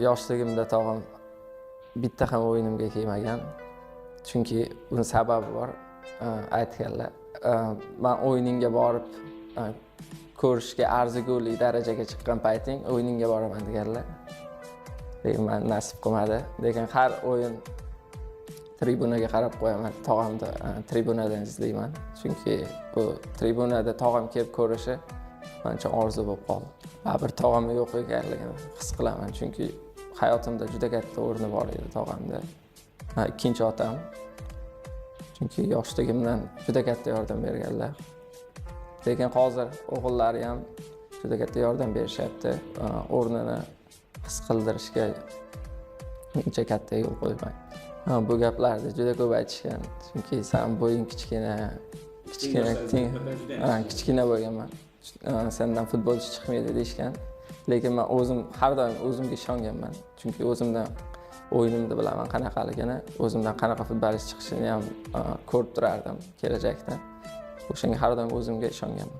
Yoshligimda tog'am bitta ham o'yinimga kelmagan. Chunki buni sababi bor, aytganlar. Man o'yiningga borib ko'rishga arzigulik darajaga chiqqan payting o'yiningga boraman deganlar. Lekin man nasib qilmadi. Lekin har o'yin tribunaga qarab qo'yaman, tog'amni tribunadan izlayman. Chunki bu tribunada tog'am kelib ko'rishi men uchun orzu bo'lib qoldi. Baribir tog'am yo'q ekanligini his qilaman, chunki hayotimda juda katta o'rni bor edi tog'amda. Ikkinchi otam. Chunki yoshligimdan juda katta yordam berganlar. Lekin hozir o'g'illari ham juda katta yordam berishyapti. O'rnini his qildirishga uncha katta yo'l qo'ymaydi. Bu gaplarni juda ko'p aytishgan. Chunki san bo'ying kichkina, kichkina, kichkina bo'lganman. Sendan futbolchi chiqmaydi deyishgan. Lekin men o'zim har doim o'zimga ishonganman. Chunki o'zimdan o'yinimni bilaman qanaqaligini, o'zimdan qanaqa futbolist chiqishini ham ko'rib turardim kelajakda. O'shanga har doim o'zimga ishonganman.